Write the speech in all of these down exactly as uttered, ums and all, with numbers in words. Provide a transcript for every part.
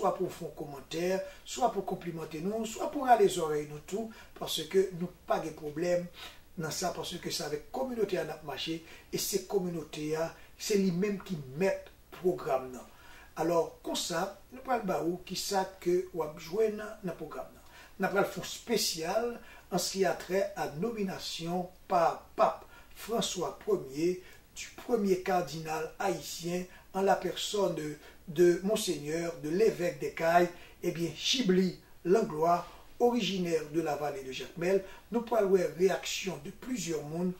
swa pou w fè yon kòmantè, swa pou w konplimante nou, swa pou w rale zòrèy nou tou, paske nou pa gen pwoblèm nan sa, paske se avèk kominote a n ap mache, e se kominote a, se li menm ki mèt pwogram nan. Alò, konsa, nou pral ba ou kisa ke w ap jwenn nan pwogram nan. N ap pral fè yon espesyal an se ki a trè a nominasyon pa Pap François Premye, du premier cardinal haïtien en la personne de, de Monseigneur, de l'évêque des Cayes, ebyen, Chibly Langlois, originaire de la vallée de Jacmel. Nou pral wè reyaksyon de plizyè moun,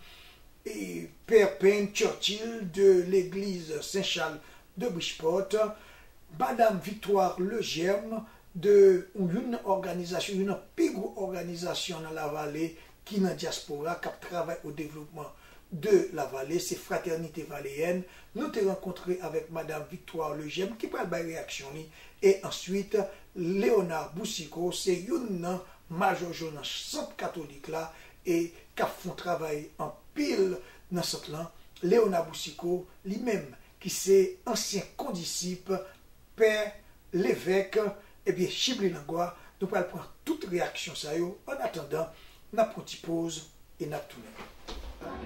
e Pè Payne Churchill de legliz Sen Chal de Bridgeport, Madam Victoire Legerme de youn nan òganizasyon, youn nan pi gwo òganizasyon nan Lavale ki nan dyaspora, k ap travay o devlopman de Lavale, se Fraternité Valéenne. Nou te rankontre avèk Madam Victoire Legerme ki pral bay reyaksyon li, e answit Léonard Boucicault, se youn nan majòjo nan sant katolik la, e k ap fè yon travay anpil nan sant lan. Léonard Boucicault, li menm, ki se ansyen kondisip pè levèk, ebyen, Chibly Langlois, nou pral pran tout reyaksyon sa yo. An atandan, n ap pran ti poz e n ap tounen.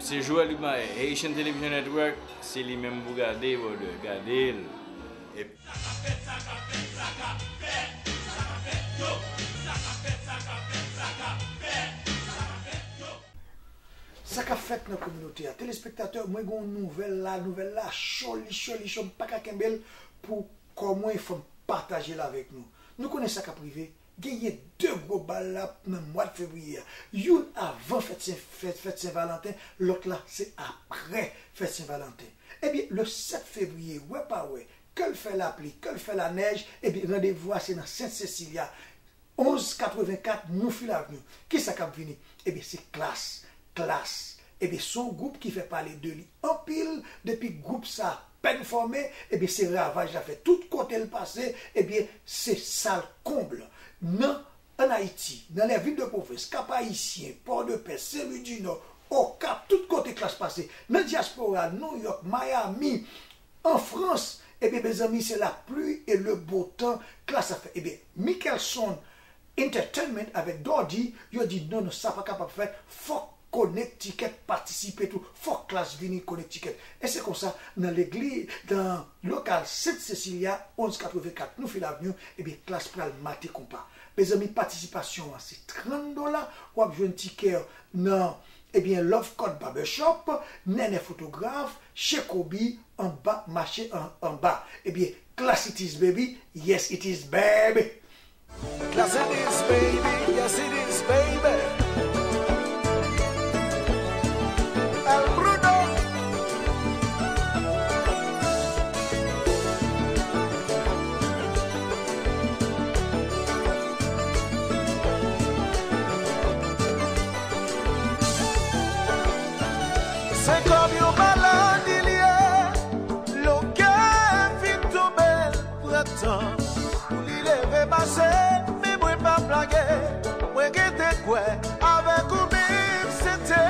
Se Joel Luc Mahe, Haitian Television Network, se li menm pou gade, brother, gade l. E Sa k ap fèt nan kominote a? Telespektatè, mwen gen yon nouvèl la, nouvèl la cho, li cho, li cho, m pa ka kenbe l pou kò mwen, fò m pataje l avèk nou. Nou konnen sa k ap rive? Genyen de gwo bal la nan mwa fevriye a. Youn avan fèt Sen, fèt, fèt Sen Valanten, lòt la se aprè fèt Sen Valanten. Ebyen, le sèt fevriye, wè pa wè, ke l fè lapli, ke l fè lanèj, ebyen, randevou a se nan Sent Sesilia, onz katrevenkat Newfield Avenue. Kisa k ap vini? Ebyen, se Klass. Klass. Ebyen, se yon gwoup ki fè pale de li anpil depi gwoup sa a pèn fòme, ebyen, se ravaj l ap fè. Tout kote l pase, ebyen, se sal konb. Nan, ann Ayiti, nan lè vil de pwovens, Kap Ayisyen, Pòdepè, Sen Lwi di Nò, Okap, tout kote Klass pase. Nan dyaspora, Nouyòk, Miami, an Frans, ebyen, mezanmi, se la pluie et le beau temps Klass ap fè. Ebyen, Mickelson Entertainment avèk Doddy, yo di non, non, sa pa kapab fèt, fòk Connecticut patisipe tou, fòk Klass vini Connecticut. E se konsa, nan legliz, nan lokal Sent Sesilia, onz katrevenkat Newfield Avenue, ebyen, Klass pral mate konpa. Mezanmi, patisipasyon an se trant dola, w ap jwenn tikè nan, ebyen, Love Code Barbershop, Nènè Fotograf, Chez Kobe, anba, mache an, anba. Ebyen, Klass it is, baby. Yes, it is, baby. Klass it is, baby. Yes, it is, baby. El Bruno. Se kòm yon maladi l ye, lè w gen envi tonbe l pran tan pou li leve mache, men mwen p ap lage, mwen gentan kwè avèk ou menm se te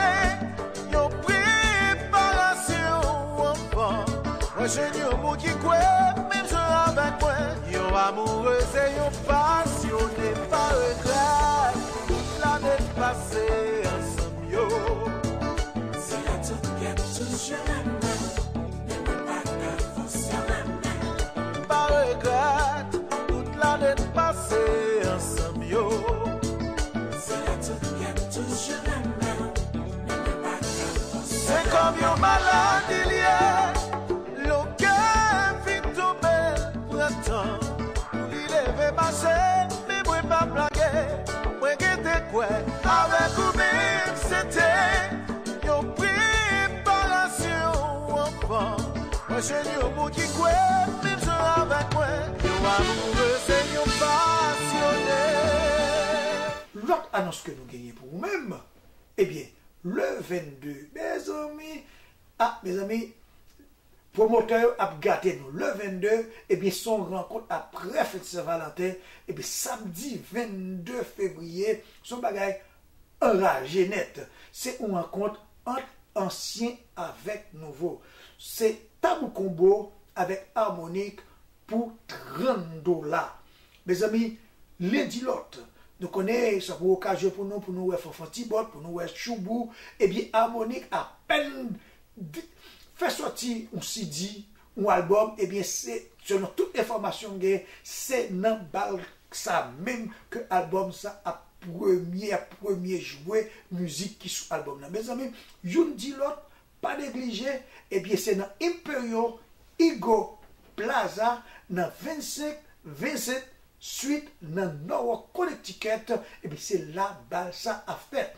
yon preparasyon anvan. Mwen jwenn yon moun ki kwè menm jan avèk mwen, yon amourez e yon pasyone pa regrèt tout lane n pase ansanm yo. Si yo tout gen toujou renmen, men mwen pa ka fòse renmen. Pa regrèt tout lane n pase ansanm yo. Si yo tout gen toujou renmen, men mwen pa ka fòse. Se kòm yon maladi l ye, lè w gen envi tonbe l pran tan pou li leve mache, men mwen p ap lage, mwen gentan kwè avèk ou menm se te yon preparasyon anvan. Mwen jwenn yon moun ki kwè menm jan avèk mwen, yon amourez e yon pasyone. Lòt anons ke nou genyen pou ou menm, ebyen, le vennde, mezanmi, ah, mezanmi, pwomotè yo ap gate nou. Le vennde, ebyen, se yon rankont aprè fèt Sen Valanten. Ebyen, samdi vennde fevriye, se yon bagay anraje nèt. Se yon rankont ant ansyen avèk nouvo. Se Tabou Konbo avèk Harmonik pou trant dola. Mezanmi, len di lòt, nou konnen sa pou okazyon pou nou, pou nou wè Fanfan Tibòt, pou nou wè Choubou, ebyen Armonik apèn di- fè sòti yon C D, yon albòm, ebyen se, selon tout enfòmasyon m gen, se nan bal sa menm ke albòm sa ap premye, ap premye jwe mizik ki sou albòm nan. Mezanmi, youn di lòt, pa neglije, ebyen se nan Imperio Ego Plaza, nan vennsenk Vincent Street, nan Norwalk, Connecticut, ebyen se la bal sa ap fèt.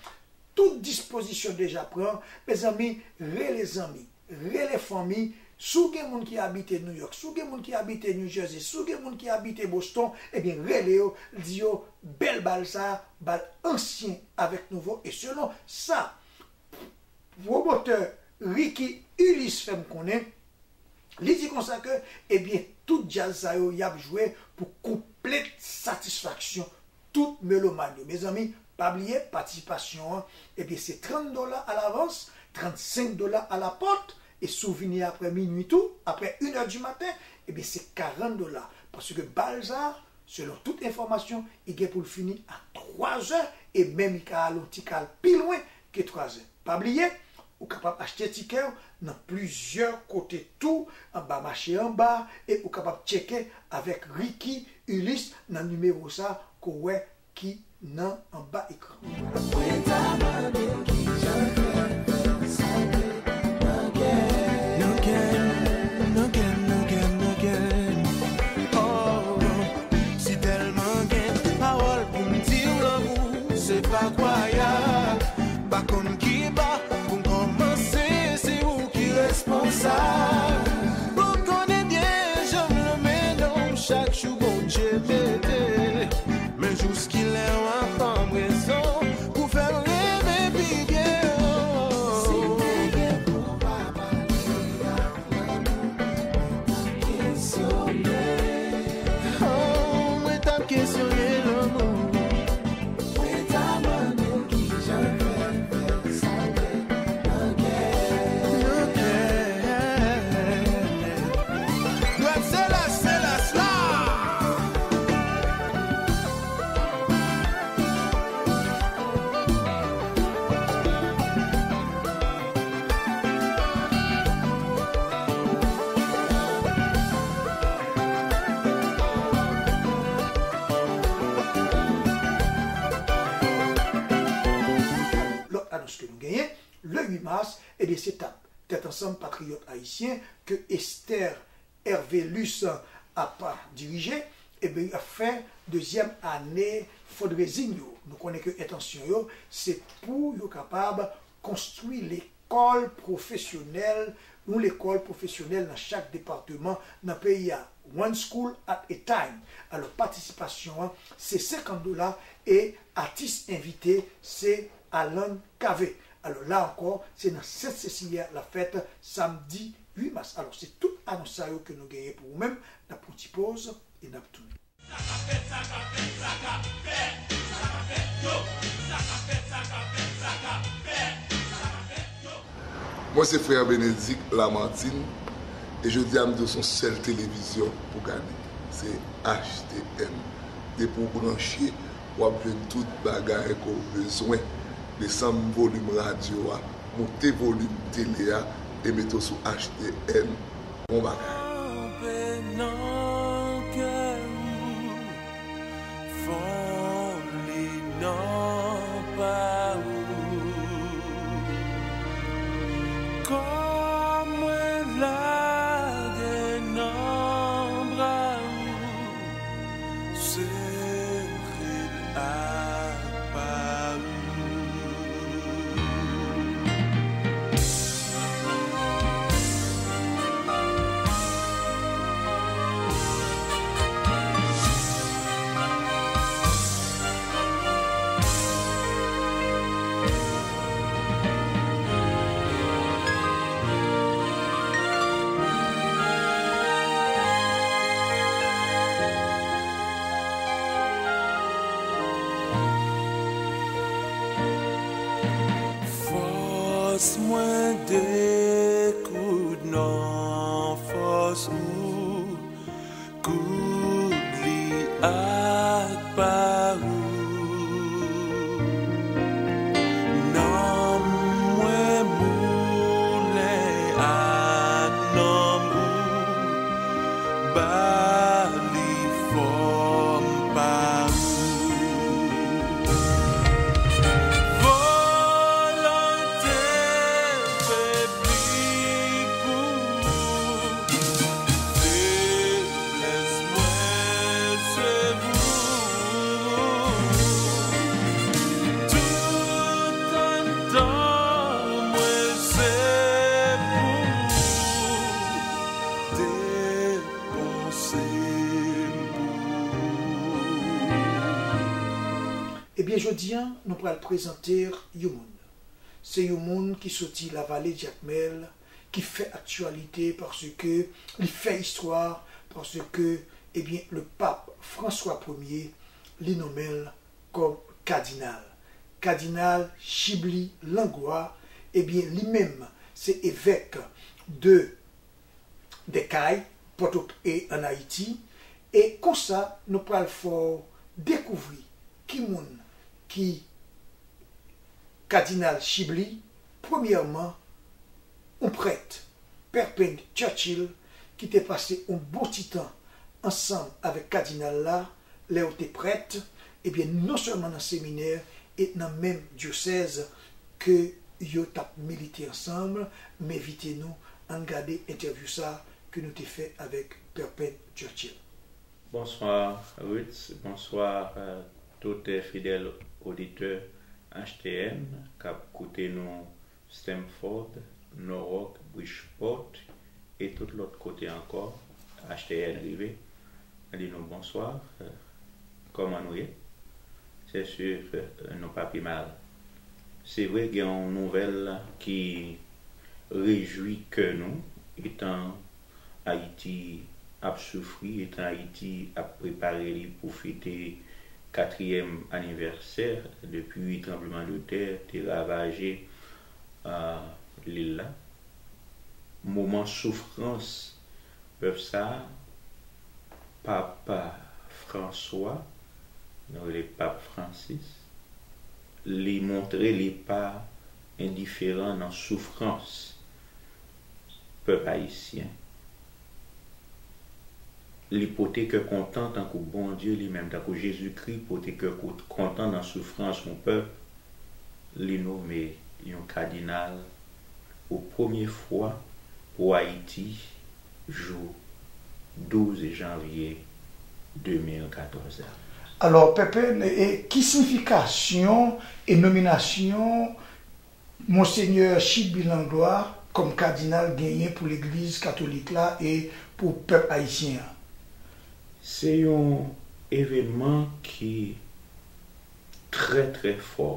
Tout dispozisyon deja pran, mezanmi, rele zanmi, rele fanmi. Si w gen moun ki abite New York, si w gen moun ki abite New Jersey, si w gen moun ki abite Boston, ebyen rele yo, di yo bèl bal sa, bal ansyen avèk nouvo. E selon sa pwomotè Ricky Ulysse fè m konnen, li di konsa ke, ebyen, tout djaz sa yo y ap jwe pou konplèt satisfaksyon tout melomàn yo. Mezanmi, pa bliye, patisipasyon an, ebyen, se trant dola alavans, trannsenk dola alapòt, e si w vini apre minui tou, apre inè di maten, ebyen, se karant dola. Paske bal sa, selon tout enfòmasyon, li gen pou l fini a twazè, e menm li ka al yon ti kal pi lwen ke twazè. Pa bliye, ou kapab achte tikè w nan plizyè kote tou, anba mache anba, e ou kapab tcheke avèk Ricky Ulysse nan nimewo sa ke w wè ki nan anba ekran. Mwen ta mande l kijan l fè sa vle nan kè. Nan kè, nan kè, nan kè, nan kè. Oh, si tèlman gen pawòl pou m di w, lanmou se pa kwayab. Pa konn ki ba pou m kòmanse, se ou ki responsab. Ou konnen byen jan m lonmen non w chak jou Bondye mete. Men jouskilè w ap ban m rezon pou fè m reve pi byen? Si m te gen pou papa, lanmou mwen t ap kesyone. Oh, mwen t ap kesyone lanmou. Mwen ta mande l kijan l fè fè sa vle nan kè. Nan kè. Dwèt se las, se las la. Lòt anons ke nou genyen, le uit mas, ebyen, se tap Tèt Ansanm Patriyòt Ayisyen ke Esther Hervelus ap dirije, ebyen, ap fè dezyèm ane fundraising yo. Nou konnen ke entansyon yo, se pou yo kapab konstwi lekòl pwofesyonèl, yon lekòl pwofesyonèl nan chak depatman nan peyi a. One school at a time. Alò, patisipasyon an, se senkant dola e atis envite, se Alan Cavé. Alò, la ankò, se nan Sent Sesilia l ap fèt, samdi uit mas. Alò, se tout anons sa yo ke nou genyen pou ou menm. N ap pran ti poz e n ap tounen. Sa k ap fèt, sa k ap fèt, sa k ap fèt, sa k ap fèt, yo. Sa k ap fèt, sa k ap fèt, sa k ap fèt, yo. Sa k ap fèt, yo. Mwen se frè Benedict Lamartine, e jodi a m di w se yon sèl televizyon pou gade. Se H T M. Depi w branche, w ap jwenn tout bagay ke w bezwen. Desann volim radyo a, moute volim tele a, e mete w sou H T M. Bon bagay. Kanpe nan kè ou, fon li nan pa ou. Kò mwen lage nan bra ou, sere l ak pa ou. Fòs mwen dekoud nan fòs ou, koud li a. pa ou. Nanm mwen moulen ak nanm ou, ba li fòm pa ou. Volonte febli pou ou. Feblès mwen se vou. Tout anndan mwen se pou ou. Depanse m pou ou. Ebyen, jodi a, nou pral prezante yon moun. Se yon moun ki soti Lavale Jakmèl, ki fè aktyalite paske li fè istwa, paske, ebyen, le pap Franswa Premye, li nonmen l kòm kadinal. Kadinal Chibly Langlois, ebyen, li menm, se evèk de Dèkay, Pòto, e ann Ayiti, e konsa nou pral fè w dekouvri ki moun ki Kadinal Chibly, premyèman, yon prèt, Perpend Churchill, ki te pase yon bon ti tan ansanm avèk kadinal la, lè yo te prèt, ebyen, non sèlman nan seminè e nan menm dyosèz ke yo t ap milite ansanm, m envite nou ann gade entèvyou sa ke nou te fè avèk Perpend Churchill. Bonswa, Ruth. Bonswa, euh, tout, euh, fidèl oditè H T N k ap koute nou Stamford, Norwalk, Bridgeport e tout lòt kote ankò H T N rive. Mwen di nou bonswa. Euh, kòman nou ye? Se si ke, euh, nou pa pi mal. Se vre, gen yon nouvèl ki rejwi kè nou, etan Ayiti ap soufri, etan Ayiti ap prepare li pou fete katriyèm anivèsè depi tranblemanntè te ravaje, a, lil la. Moman soufrans pèp sa a, Pap Franswa, nou rele Pap Francis, li montre li pa endiferan nan soufrans pèp ayisyen. Li pote kè kontan tankou Bondye li menm, tankou Jezikri pote kè ko-, kontan nan soufrans yon pèp. Li nome yon kadinal pou premye fwa pou Ayiti jou douz janvye de mil katòz la. Alò, Pèpè, e ki siyifikasyon e nominasyon Monsenyè Chibly Langlois kòm kadinal genyen pou Legliz Katolik la e pou pèp ayisyen an? Se yon evènman ki trè, trè fò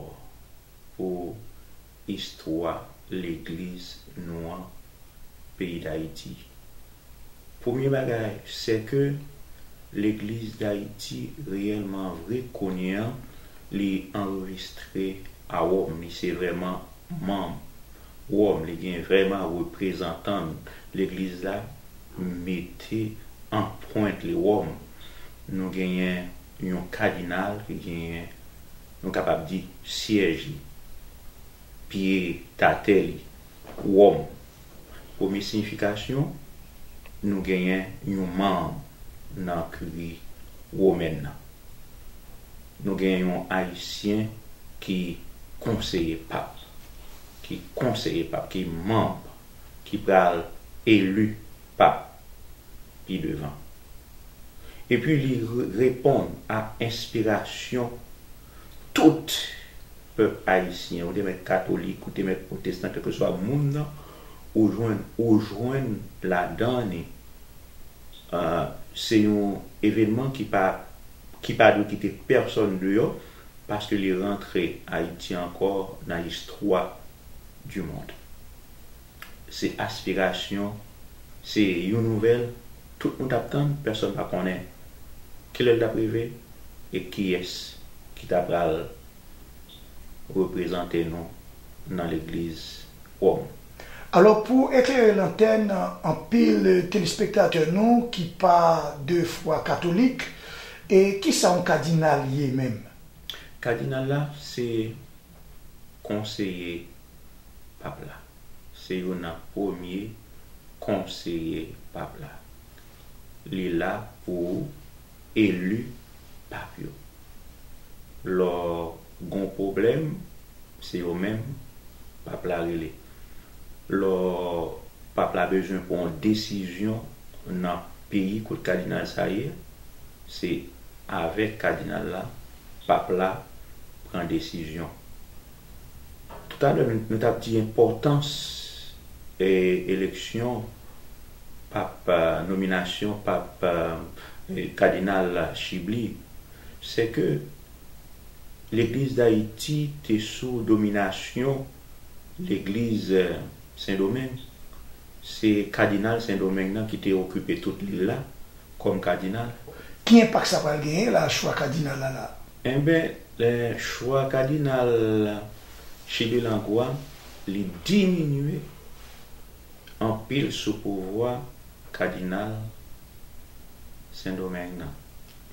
pou istwa legliz nou an, peyi Dayiti. Premye bagay, se ke Legliz Dayiti reyèlman vre kounye a, li anrejistre a Wòm, li se vrèman manm Wòm, li gen vrèman reprezantan legliz la mete anprent li Wòm. Nou genyen yon kadinal ki genyen, nou kapab di, syèj li, pye tatè li, Wòm. Premye siyifikasyon, nou genyen yon manm nan kiri womèn nan. Nou genyen yon Ayisyen ki konseye pap, ki konseye pap, ki manm, ki pral eli pap pi devan. Epi li re-, reponn a enspirasyon tout pèp ayisyen, ou te mèt katolik, ou te mèt pwotestan, kèlkeswa moun nan, ou jwenn, ou jwenn ladan li, euh, se yon evènman ki pa, ki pa dwe kite pèsonn deyò, paske li rantre Ayiti ankò nan istwa du monde. Se aspirasyon, se yon nouvèl tout moun t ap tann, pèsonn pa konnen kilè l t ap rive e kiyès ki ta pral reprezante nou nan legliz Wòm. Alò, pou eklere lantèn, anpil telespektatè nou ki pa de fwa katolik, E kisa yon kadinal ye menm? Kadinal la, se konseye pap la. Se youn nan premye konseye pap la. Li la pou eli pap yo. Lè w gon pwoblèm, se yo menm pap la rele. Lè pap la bezwen pran yon desizyon nan peyi kot kadinal sa ye, se avèk kadinal la pap la pran desizyon. Toutalè nou t ap di enpòtans eleksyon pap, nominasyon pap, kadinal Chibli, se ke Legliz Dayiti te sou dominasyon Legliz Sendomeng. Se kadinal Sendomeng nan ki te okipe tout lil la kòm kadinal. Ki enpak sa pral genyen la, chwa kadinal la la? Enben, chwa kadinal Chibli Langlois, li diminye anpil sou pouvwa kadinal Sendomeng nan.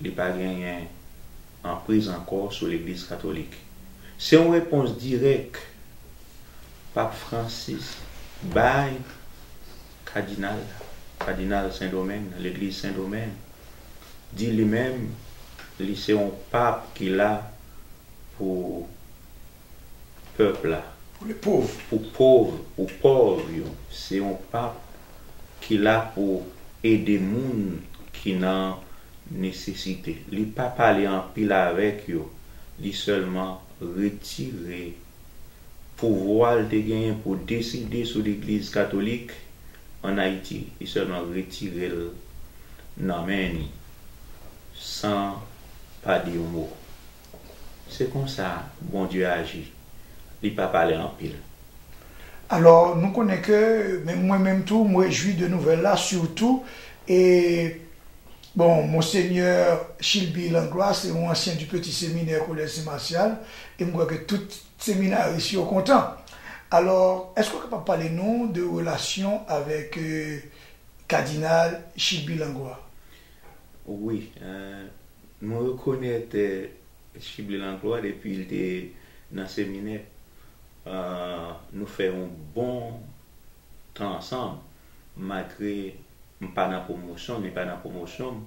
Li pa genyen anpriz ankò sou Legliz Katolik. Se yon repons dirèk Pap Francis bay kadinal, kadinal Sendomeng nan, Legliz Sendomeng, di li menm li se yon pap ki la pou pèp la, pou pòv, pou pòv yo. Se yon pap ki la pou ede moun ki nan nesesite. Li pa pale anpil avèk yo, li sèlman retire pouvwa l te genyen pou deside sou Legliz Katolik ann Ayiti, li sèlman retire l nan men ni san pa di yon mo. Se konsa Bondye aji, li pa pale anpil. Alò, nou konnen ke menm mwen menm tou, m rejwi de nouvèl la, sitou, e, bon, Monsenyè Chilby Langlois se yon ansyen du Petit Séminaire Collège Saint Martial, e m kwè ke tout seminaris yo kontan. Alò, èske w kapab pale nou de relasyon avèk Kadinal Chilby Langlois? Wi, mwen rekonèt Chibli Langlois depi l te nan seminè. Nou fè yon bon tan ansanm, malgre m pa nan pwomosyon, li pa nan pwomosyon m,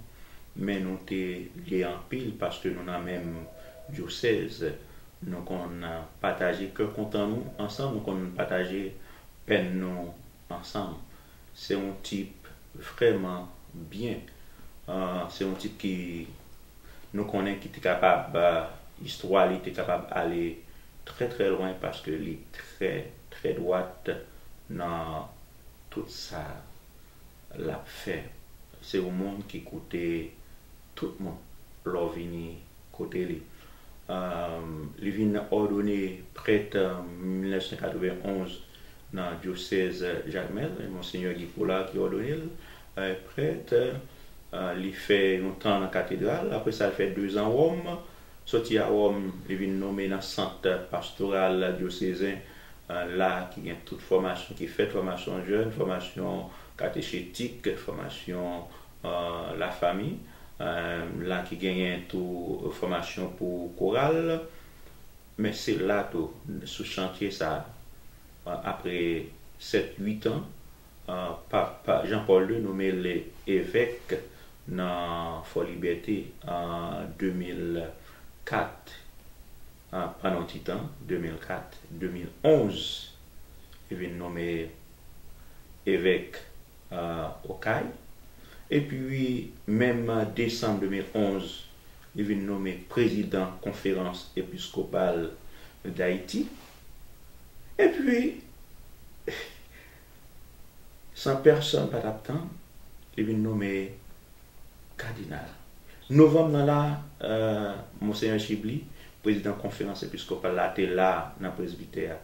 men nou te lye anpil paske nou nan menm dyosèz. Nou konn pataje kè kontan nou ansanm, nou konn pataje pèn nou ansanm. Se yon tip vrèman byen. Se yon tip ki nou konnen ki te kapab, istwa li te kapab ale trè trè lwen paske li trè trè dwat nan tout sa l ap fè. Se yon moun ki koute tout moun lè w vini kote li. Li vin òdone prèt an mil nèf san katrevenn onz nan dyosèz Jakmèl, Monsenyè Guy Pollard ki òdone l prèt. Li fè yon tan nan katedral, apre sa l fè dezan Wòm. Soti a Wòm, li vin nonmen nan sant pastoral dyosezen la ki gen tout fòmasyon ki fèt, fòmasyon jèn, fòmasyon katechetik, fòmasyon lafanmi, la ki genyen tou fòmasyon pou koral. Men se la tou, sou chantye sa, apre sèt, uit an, Pap Jan Pòl de nonmen l evèk nan Fò Libète an de mil kat, pa nan yon ti tan, de mil kat, de mil onz, li vin nonmen evèk Okay. Epi, menm desanm de mil onz, li vin nonmen prezidan Konferans Episkopal Dayiti. Epi, san pèsonn pa t ap tann, li vin nonmen kadinal. Novanm nan la, Monsenyè Chibli, prezidan Konferans Episkopal la, te la nan presbitè a.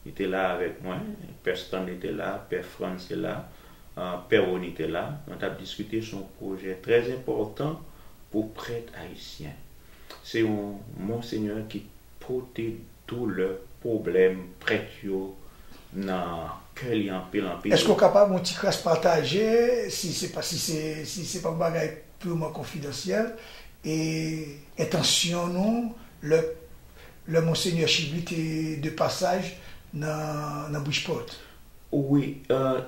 Li te la avèk mwen, Pè Stanley te la, Pè Frantz te la, Pè Rony te la. Nou t ap diskite sou yon pwojè trè enpòtan pou prèt ayisyen. Se yon monsenyè ki pote doulè, pwoblèm prèt yo nan kè li anpil, anpil. Èske w kapab yon ti kras pataje, si se pa, si se, si se pa yon bagay pirman konfidansyèl, e entansyon nou lè, lè Monsenyè Chibli te de pasaj nan, nan Bridgeport? Wi, euh,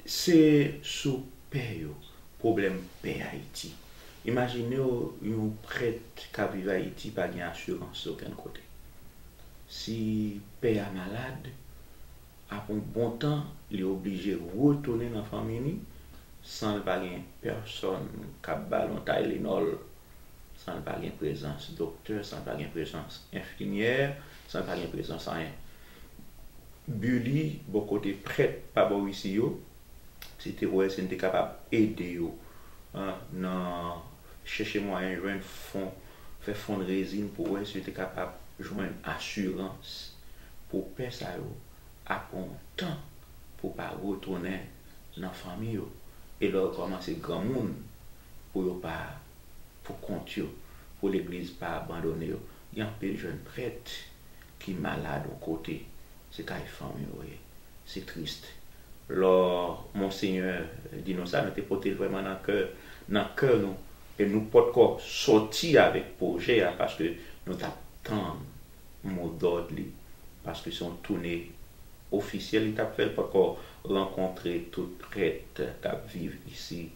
se sou pè yo, pwoblèm pè Ayiti. Imajine w, yon prèt k ap viv Ayiti pa gen asirans okenn kote. Si pè a malad, apre yon bon tan, li oblije retounen nan fanmi li, san l pa gen pèsòn k ap ba l yon Tylenol, san l pa gen prezans doktè, san l pa gen prezans enfimyè, san l pa gen prezans anyen. Billy, bò kote prèt pa bò isi yo, se te wè si n te kapab ede yo, an, nan chèche mwayen jwenn fon, fè fundraising pou wè si yo te kapab jwenn asirans pou pè sa yo ap pran yon tan pou pa retounen nan fanmi yo. E lè yo kòmanse granmoun, pou yo pa pou kont yo, pou legliz pa abandone yo. Gen anpil jèn prèt ki malad yon kote, se kay fanmi yo ye. Se tris. Lò Monsenyè di nou sa, nou te pote l vrèman nan kè, nan kè nou, e nou pòtkò sòti avèk pwojè a, paske nou t ap tann mo dòd li, paske se yon toune ofisyèl li t ap fè, li pòtkò rankontre tout prèt k ap viv isi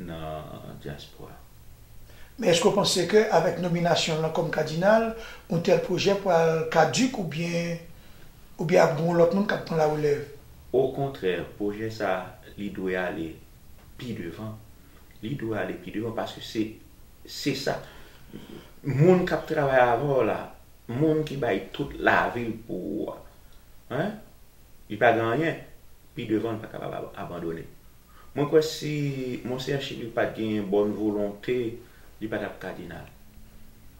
nan dyaspora. Men èske w panse ke avèk nominasyon l lan kòm kadinal, yon tèl pwojè pral kadik oubyen, oubyen ap gen yon lòt moun k ap pran larelèv? Okontrè, pwojè sa a, li dwe ale pi devan. Li dwe ale pi devan paske se, se sa. Moun k ap travay avè w la, moun ki bay tout lavi l pou ou a, en, li pa gen anyen, pi devan l pa kapab ab-, abandone. Mwen kwè si Monseyè Chibli pa t genyen bòn volonte, li pa t ap kadinal.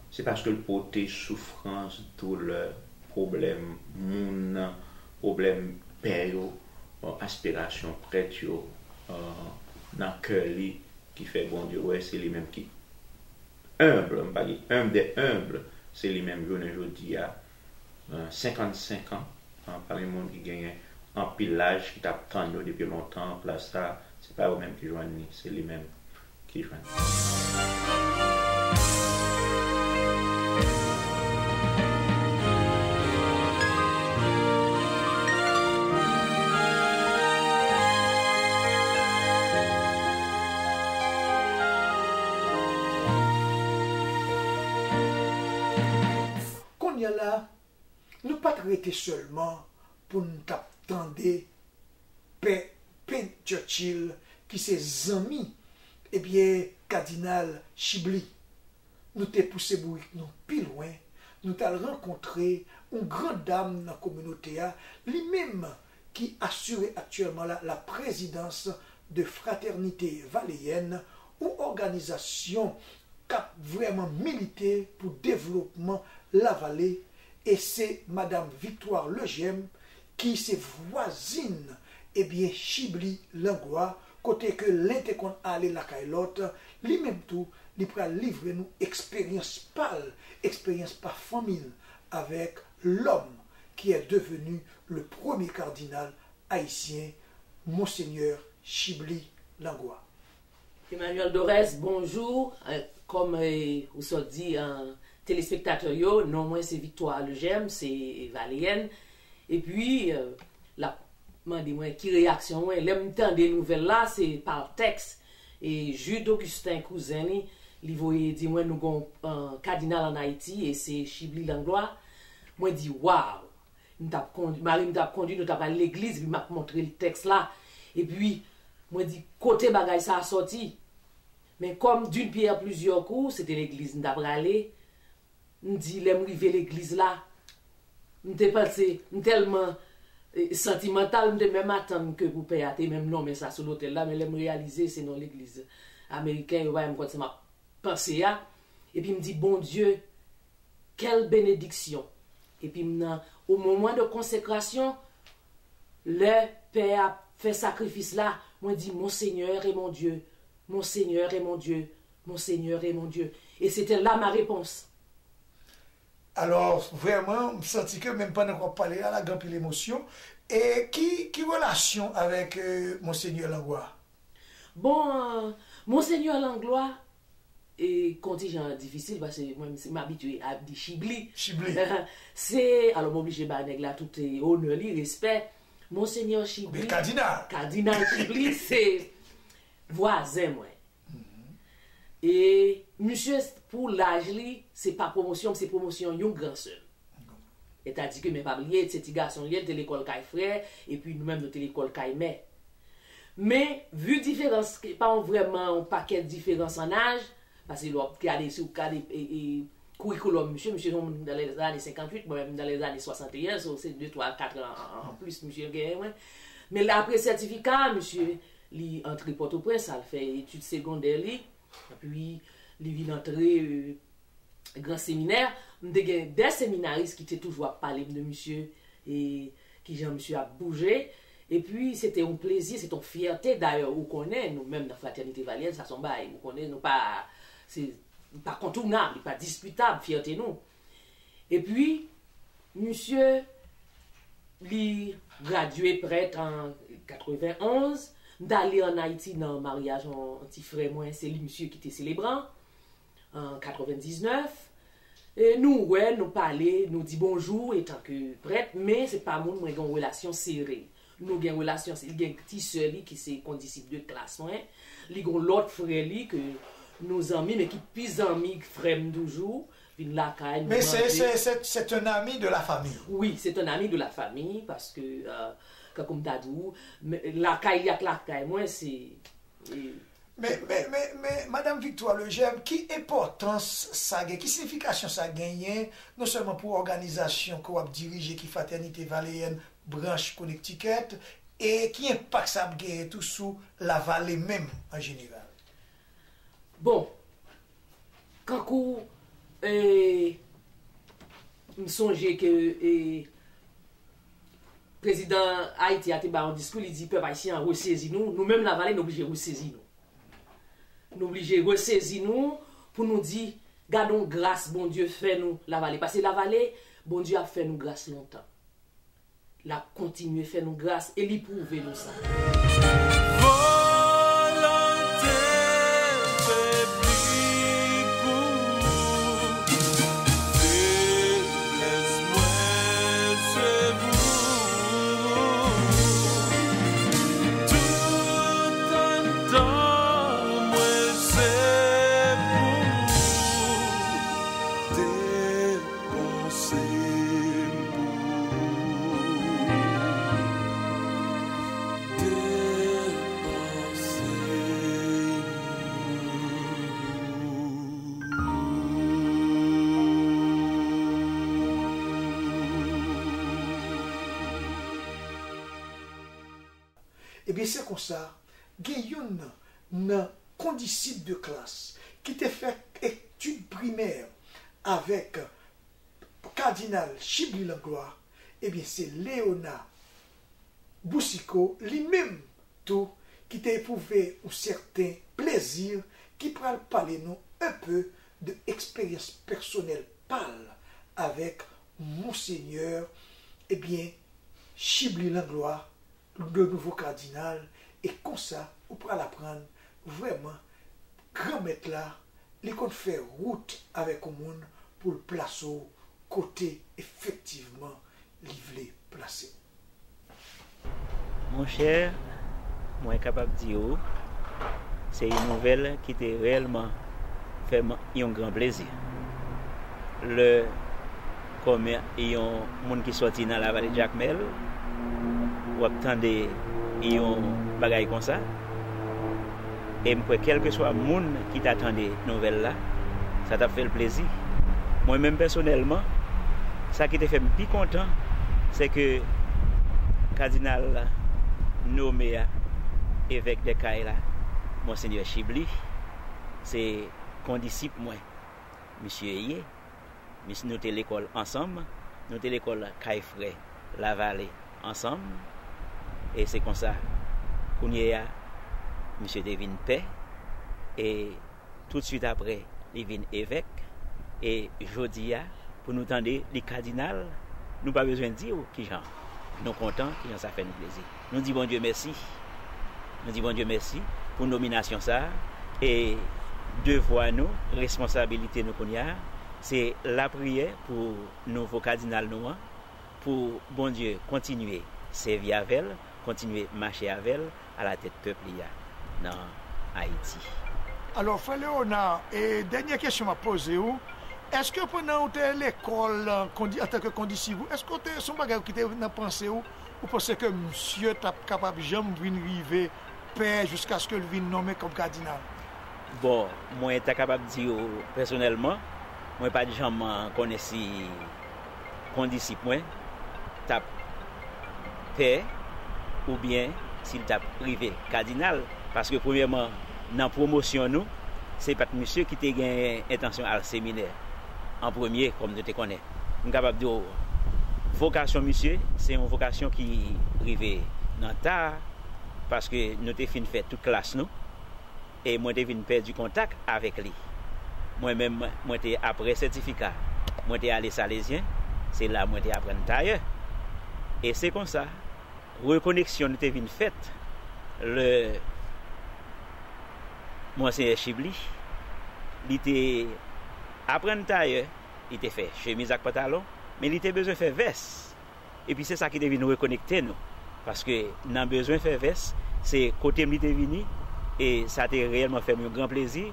Se paske l pote soufrans, doulè, pwoblèm moun nan, pwoblèm pè yo, bon, aspirasyon prèt yo, euh, nan kè li, ki fè Bondye wè se li menm ki enb, m pa di enb dè enb, se li menm jounen jodi a, euh, senkannsenk an, an, pami moun ki genyen anpil laj, ki t ap tann yo depi lontan, plas sa, se pa yo menm ki jwenn li, se li menm ki jwenn li. Kounye a la, nou pa t rete sèlman pou n t ap tande Pè Penn Churchill, ki se zanmi, ebyen, Kadinal Chibli. Nou te pouse bourik nou pi lwen, nou t al rankontre yon gran dam nan kominote a, li menm ki asire aktyèlman la, la présidence de Fraternité Valéenne, yon òganizasyon k ap vrèman milite pou devlopman Lavale, e se Madam Victoire Legem, ki se vwazin, ebyen, Chibli Langlois, kote ke len te konn ale lakay lòt, li menm tou, li pral livre nou eksperyans pa l, eksperyans pa fanmi l, avèk l'homme qui est devenu le premier cardinal haïtien, Monseigneur Chibli Langlois. Emmanuel Dorès, bonjou. Eh, kòm, eh, ou sot di, eh, telespektatè yo, non mwen se Victoire Legem, se Valeyèn. Epi, eh, l ap mande mwen ki reyaksyon mwen. Lè m tande nouvèl la, se pa tèks. E Jude Augustin, kouzen li, li voye di mwen nou gon, eh, kadinal ann Ayiti, e se Chibli Langlois. Mwen di, waw! M t ap kondi-, mari m t ap kondui, nou t ap al legliz, epi m ap montre l tèks la. Epi, mwen di, kote bagay sa a sòti? Men kòm d'une pierre plusieurs coups, se te legliz m t ap rale, m di, lè m rive legliz la, m te panse, m tèlman, eh, santimantal, m te menm atann ke pou pè a te menm nonmen sa sou lotèl la, men lè m reyalize se non legliz ameriken yo, pa menm konn sa m ap panse a. Epi m di, Bondye, quelle bénédiction! Epi m nan, au moment de consécration, lè pè a fè sakrifis la, mwen di, Mon Seigneur et mon Dieu, mon Seigneur et mon Dieu, mon Seigneur et mon Dieu. Et c'était là ma réponse. Alò, vrèman, m santi ke menm pandan w ap pale a la, gen anpil emosyon. E ki, ki relasyon avèk, euh, Monsenyè Langlois? Bon, euh, Monsenyè Langlois, E kontijan difisil, paske mwen, m abitye ap di Chibli. Chibli. Se, alò, m oblije bay nèg la tout, e, onè li, respè. Monsenyè Chibli. Oubyen Kadinal. Kadinal Chibli, se vwazen mwen. E misye, pou laj li, se pa pwomosyon, se pwomosyon yon gran sè. Sètadi ke, men pa bliye, se ti gason li ye, li te lekòl kay frè, epi nou menm nou te lekòl kay mè. Men, vi diferans, pa yon vrèman yon pakèt diferans an laj, paske lè w ap gade, si w gade, e, e, kourikoulòm misye, misye se yon moun nan lèzane senkantuit, mwen menm nan lèzane swasanteyen, so se de, twa, kat an, an, an plis misye genyen mwen. Men apre sètifika, misye, li antre Pòtoprens, al fè etid segondè li, epi li vin antre, e, Gran Seminè. M te gen de seminaris ki te toujou ap pale m de misye, e kijan misye ap bouje. Epi, se te yon plezi, se te yon fyète. Dayè, ou konnen, nou menm nan Fratènite Valyen, sa se yon bagay, ou konnen, nou pa, se pa kontounab, li pa dispitab, fyète nou. Epi, misye, li gradye prèt an katrevenonz. M t ale ann Ayiti nan maryaj yon, yon ti frè mwen, se li misye ki te selebran an katrevendiznèf. E nou wè, nou pale, nou di bonjou etanke prèt, men se pa moun mwen gen yon relasyon sere. Nou gen relasyon, li gen ti sè li ki se kondisip de klas mwen. Li gen lòt frè li ke nou zanmi, men ki pi zanmi frè m toujou. Vin lakay, nou manje. Mais c'est, c'est, c'est, c'est un ami de la famille. Wi, se te yon ami de la fami, paske, euh, kankou m ta di w, men, lakay li ak lakay mwen, se, e, Men, men, men, men, Madam Victoire Lejeune, ki enpòtans sa gen, ki siyifikasyon sa genyen, non sèlman pou òganizasyon ke w ap dirije, ki Fraternité Valléenne Branch Connecticut, e ki enpak sa ap genyen tou sou Lavale menm an jeneral? Bon, kankou, e, m sonje ke, e, prezidan Ayiti a te bay yon diskou, li di pèp ayisyen an resezi nou, nou menm Lavale, nou oblije resezi nou. Nou oblije resezi nou pou nou di, gade yon gras Bondye fè nou Lavale. Paske Lavale, Bondye ap fè nou gras lontan. L ap kontinye fè nou gras e li pwouve nou sa. Volonte pèp li pou ou, feblès mwen se pou ou. Tout anndan mwen se pou ou. Depanse m pou ou. Depanse m pou ou. Ebyen, se konsa, gen youn nan kondisip de klas ki te fè etid primè avèk Kadinal Chibli Langlois, ebyen, se Léona Boucicault, li menm tou, ki te epwouve yon sèten plezi, ki pral pale nou un peu de eksperyans pèsonèl pa l avèk Monsenyè, ebyen, Chibli Langlois, le nouveau cardinal, e konsa, ou pral aprann vrèman Granmèt la, li konn fè wout avèk yon moun pou l plase w kote efektivman li vle plase w. Monchè, mwen kapab di w, se yon nouvèl ki te reyèlman fè m yon gran plezi. Lè, kòm yon moun ki sòti nan Lavale Jakmèl, w ap tande yon bagay konsa. E m kwè kèlkeswa moun ki ta tande nouvèl la, sa t ap fè l plezi. Mwen menm pèsonèlman, sa ki te fè m pi kontan, se ke Kadinal nome a, evèk de Kay la, Monsenyè Chibli, se kondisip mwen misye ye. Misye, nou te lekòl ansanm, nou te lekòl kay frè Lavale ansanm, e se konsa, kounye a, misye te vin pè, e toutswit apre, li vin evèk, e jodi a, pou nou tande li kadinal, nou pa bezwen di w kijan nou kontan, kijan sa fè nou plezi. Nou di Bondye mèsi. Nou di Bondye mèsi pou nominasyon sa a. E Devwa nou, responsabilite nou kounye a, se lapriyè pou nouvo kadinal nou an, pou Bondye kontinye sèvi avè l, kontinye mache avè l alatèt pèp li a nan Ayiti. Alò, frè Leonard, e dènyè kesyon m ap poze w, èske pandan w te lekòl, kondi-, antanke kondisip ou, èske w te, se yon bagay ki te nan panse w, ou panse ke misye t ap kapab janm vin rive pè jiskaske l vin nonmen kòm kadinal? Bon, mwen ta kapab di w pèsonèlman, mwen pa t janm konnen si kondisip mwen t ap pè oubyen si l t ap rive kadinal, paske premyèman, nan pwomosyon nou, se pa t misye ki te gen entansyon al seminè an premye, kòm nou te konnen. M kapab di w, vokasyon misye, se yon vokasyon ki rive nan ta, paske nou te fin fè tout klas nou, e mwen te vin pèdi kontak avèk li. Mwen menm, mwen te, apre sètifika, mwen te ale Salezyen, se la mwen te aprann tayè. E se konsa, rekoneksyon nou te vin fèt lè Monseyè Chibli, li te aprann tayè, li te fè chemiz ak pantalon, men li te bezwen fè vès. Epi se sa ki te vin rekonekte nou. Paske nan bezwen fè vès, se kote m li te vini, e sa te reyèlman fè m yon gran plezi.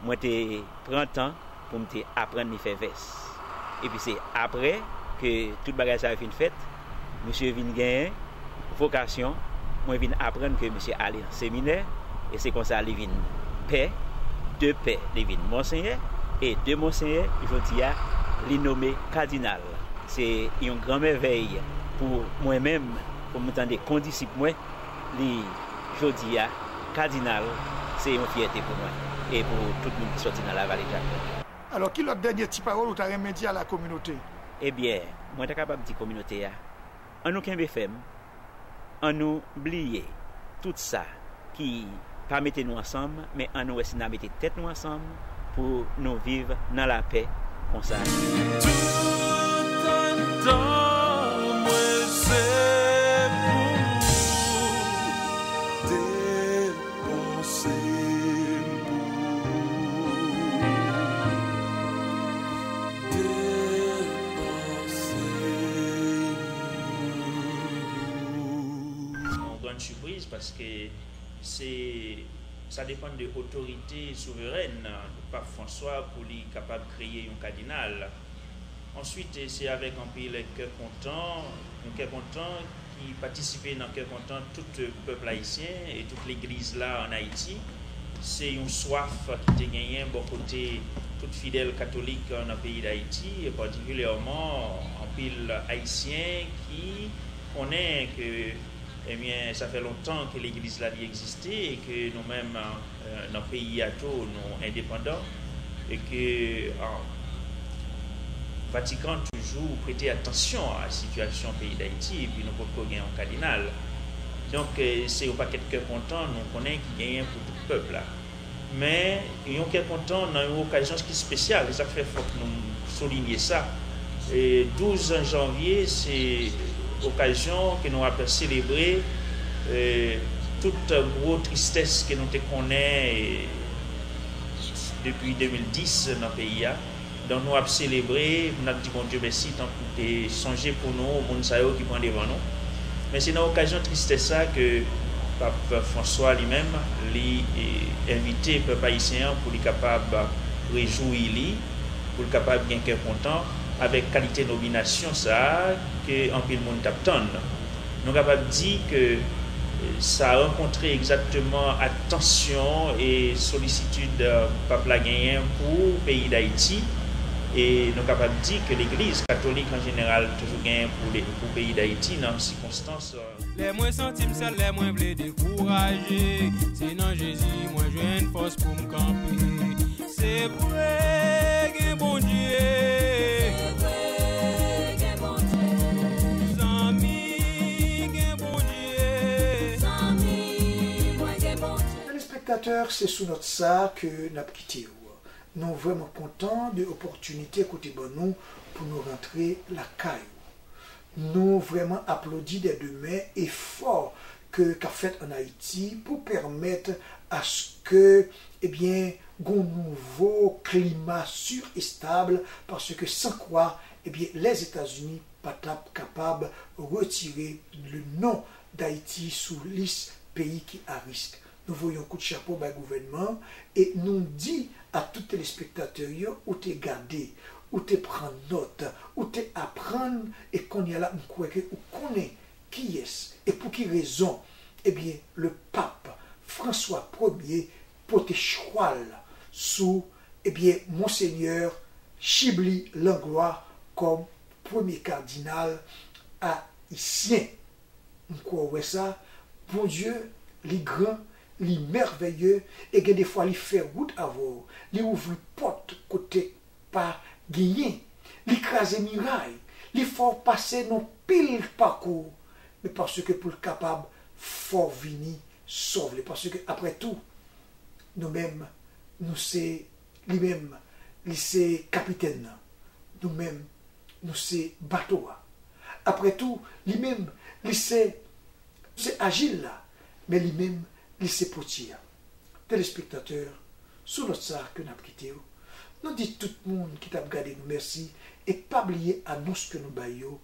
Mwen te pran tan pou m te aprann li fè vès. Epi se apre ke tout bagay sa yo fin fèt, misye vin genyen vokasyon, mwen vin aprann ke misye ale nan seminè, e se konsa li vin pè, de pè li vin monsenyè, e de monsenyè, jodi a, li nome kadinal. Se yon gran mèvèy pou mwen menm, pou m tande kondisip mwen, li, jodi a, kadinal, se yon fyète pou mwen e pou tout moun ki sòti nan Lavale Jakmèl. Alò, ki lòt dènye ti pawòl ou ta renmen di a la kominote? Ebyen, mwen ta kapab di kominote a, ann nou kenbe fèm, ann nou bliye tout sa ki pa mete nou ansanm, men ann nou wè si n a mete tèt nou ansanm pou nou viv nan lapè konsa. Tout anndan mwen se pou ou, depanse m pou ou, depanse m pou ou. Yon grann sipriz paske se, sa depann de otorite souverèn Pap Franswa pou li kapab kreye yon kadinal. Answit, se avèk anpil kè kontan, yon kè kontan ki patisipe nan kè kontan tout pèp ayisyen e tout legliz la ann Ayiti. Se yon swaf ki te genyen bò kote tout fidèl katolik nan peyi Dayiti, e patikilyèman anpil ayisyen ki konnen ke Ebyen, sa fè lontan ke legliz la li egziste e ke nou menm, eh, nan peyi a tou, nou endepandan e ke, ah, Vatikan toujou prete atansyon a sitiyasyon peyi Dayiti, epi nou potko gen yon kadinal. Donk, eh, se yon pakèt kè kontan nou konnen ki genyen pou tout pèp la. Men, yon kè kontan nan yon okazyon ki espesyal, e sa k fè fòk nou soulinye sa. E douz janvye, se okazyon ke nou ap selebre, e, tout gwo tristès ke nou te konnen, e, depi de mil dis nan peyi a. Donk, nou ap selebre, n ap di Bondye mèsi, tankou te sonje pou nou moun sa yo ki pran devan nou. Men se nan okazyon tristès sa ke Pap Franswa li menm, li, e, envite pèp ayisyen an pou li kapab rejwi li, pou li kapab gen kè kontan avèk kalite nominasyon sa a ke anpil moun t ap tann. Nou kapab di ke, eh, sa rankontre egzakteman atansyon e solisitid, eh, pap la genyen pou peyi Dayiti. E nou kapab di ke legliz katolik an jeneral toujou genyen pou le-, pou peyi Dayiti nan sikonstans, eh, Lè mwen santi m sèl, lè mwen vle dekouraje, se nan Jezi mwen jwenn fòs pou m kanpe. Se vre gen Bondye. Se vre gen Bondye. Zanmi gen Bondye. Zanmi mwen gen Bondye. Telespektatè, se sou nòt sa a ke n ap kite w. Nou vrèman kontan de opòtinite ke w te ban nou pou nou rantre lakay ou. Nou vrèman aplodi dè de men efò ke k ap fèt ann Ayiti pou pèmèt aske, ebyen, gon nouvo klima si e stab, paske san kwa, ebyen, Lèzetazini pa t ap kapab retire le non Dayiti sou lis peyi ki a risk. Nou voye yon kout chapo bay gouvènman e nou di a tout telespektatè yo, ou te gade, ou te pran nòt, ou te aprann, e kounye a la, m kwè ke ou konnen kiyès e pou ki rezon, ebyen, le pap François Premye pote chwal sou, ebyen, Monsenyè Chibly Langlois kòm premye kadinal ayisyen. M kwè w wè sa. Bondye, li gran, li mèvèye, e gen defwa li fè wout avè w, li ouvri pòt kote pa genyen, li kraze miray, li fè w pase nan pil pakou, men paske pou l kapab fè w vini sòv li, paske apre tou, nou menm, nou se, li menm, li se kapitèn nan, nou menm, nou se bato a. Apre tou, li menm, li se, se ajil la, men li menm, li se pòtye a. Telespektatè, sou nòt sa a ke n ap kite w, nou di tout moun ki t ap gade nou mèsi, e pa bliye anons ke nou bay yo,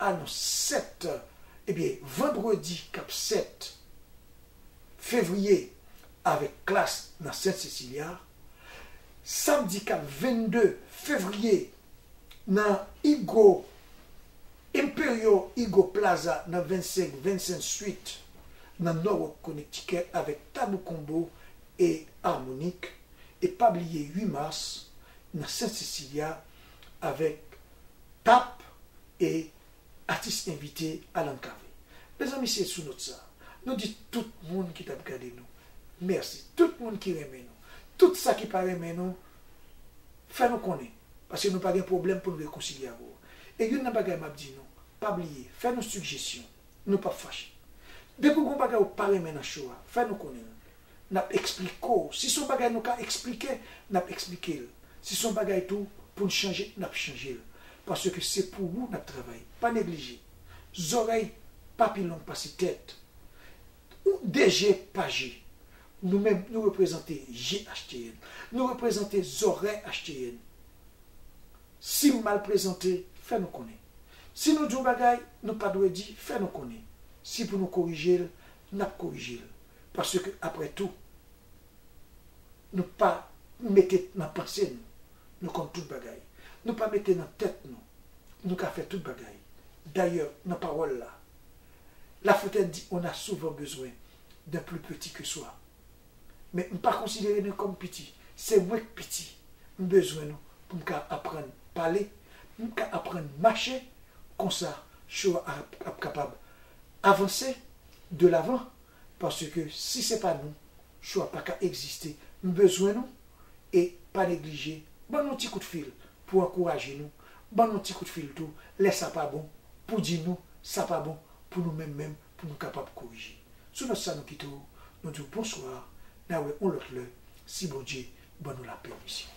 anons sèt, ebyen, vandredi k ap sèt fevriye avèk Klass nan Sent Sesilia, samdi k ap vennde fevriye nan Hugo, Imperial Hugo Plaza nan vennsenk Vincent Street nan Norwalk, Connecticut avèk Tabou Combo e Harmonic, e pa bliye uit mas nan Sent Sesilia avèk Tap e atis envite Alan Cavé. Mezanmi, se sou nòt sa a, nou di tout moun ki t ap gade nou mèsi. Tout moun ki renmen nou, tout sa ki pa renmen nou, fè nou konnen, paske nou pa gen pwoblèm pou n rekonsilye avè w. E youn nan bagay m ap di nou, pa bliye, fè nou sijesyon, nou p ap fache. Depi w gen yon bagay ou pa renmen nan show a, fè nou konnen l. N ap eksplike w. Si se yon bagay nou ka eksplike, n ap eksplike l. Si se yon bagay tou pou n chanje, n ap chanje l. Paske se pou ou n ap travay. Pa neglije. Zòrèy pa pi long pase tèt. Ou de je pa je. Nou menm, nou reprezante je H T N. Nou reprezante zòrèy H T N. Si m mal prezante, fè nou konnen. Si nou di yon bagay nou pa dwe di, fè nou konnen. Si pou nou korije l, n ap korije l. Paske, apre tou, nou pa mete nan panse nou, nou konn tout bagay. Nou pa mete nan tèt nou, nou ka fè tout bagay. Dayè, nan pawòl la, La Fontaine di, on a souvent besoin d'un plus petit que soi. Men m pa konsidere nou kòm piti. Se mwen k piti. M bezwen nou pou m ka aprann pale, pou m ka aprann mache. Konsa, show a ap, ap kapab avanse de lavan. Paske si se pa nou, show a pa ka egziste. M bezwen nou. E pa neglije, ban nou ti kout fil pou ankouraje nou. Ban nou ti kout fil tou, lè sa pa bon, pou di nou sa pa bon, pou nou menm menm, pou nou kapab korije. Sou nòt sa nou kite w, nou di w bonswa, n a wè yon lòt lè, si Bondye ban nou lapèmisyon.